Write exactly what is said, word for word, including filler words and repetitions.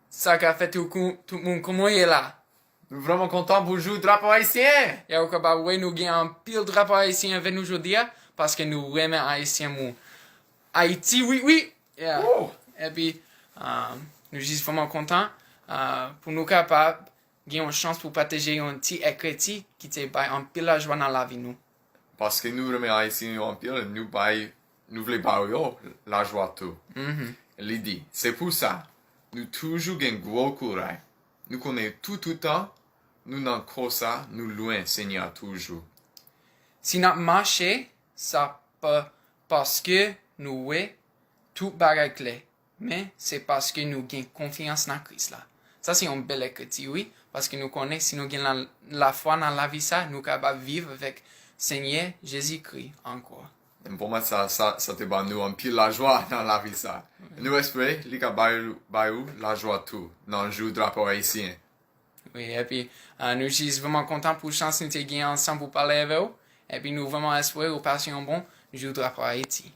Sa ka fè tout, kou- tout moun, kòman w ye la? Nou vrèman kontan pou jou drapo ayisyen! Ya ou kapab wè nou gen anpil drapo ayisyen avè nou jodi a, paske nou renmen ayisyen moun. Ayiti, wi, wi! Yeah. Oh! Epi, um, nou jis vrèman kontan uh, pou nou kapab gen yon chans pou pataje yon ti ekriti ki te bay anpil lajwa nan lavi nou. Paske nou renmen ayisyen yo anpil, nou bay, nou vle ba yo lajwa tou. Li di, se pou sa, nou toujou gen gwo kouray. Nou konnen tout, tout tan, nou nan kò sa, nou lwen Senyè a toujou. Si n ap mache, sa pa paske nou wè tout bagay klè, men se paske nou gen konfyans nan Kris la. Sa se yon bèl ekriti, wi, paske nou konnen si nou gen la- lafwa nan lavi sa, nou kapab viv avèk Senyè Jezikri ankò. Pou mwen, sa, sa, sa te ba nou anpil lajwa nan lavi sa. Nou espere li ka bay, bay ou lajwa tou nan jou drapo ayisyen. Wi, epi uh, nou jis vrèman kontan pou chans nou te gen ansanm pou pale avè w. Epi nou vrèman espere ou pase yon bon jou drapo Ayiti.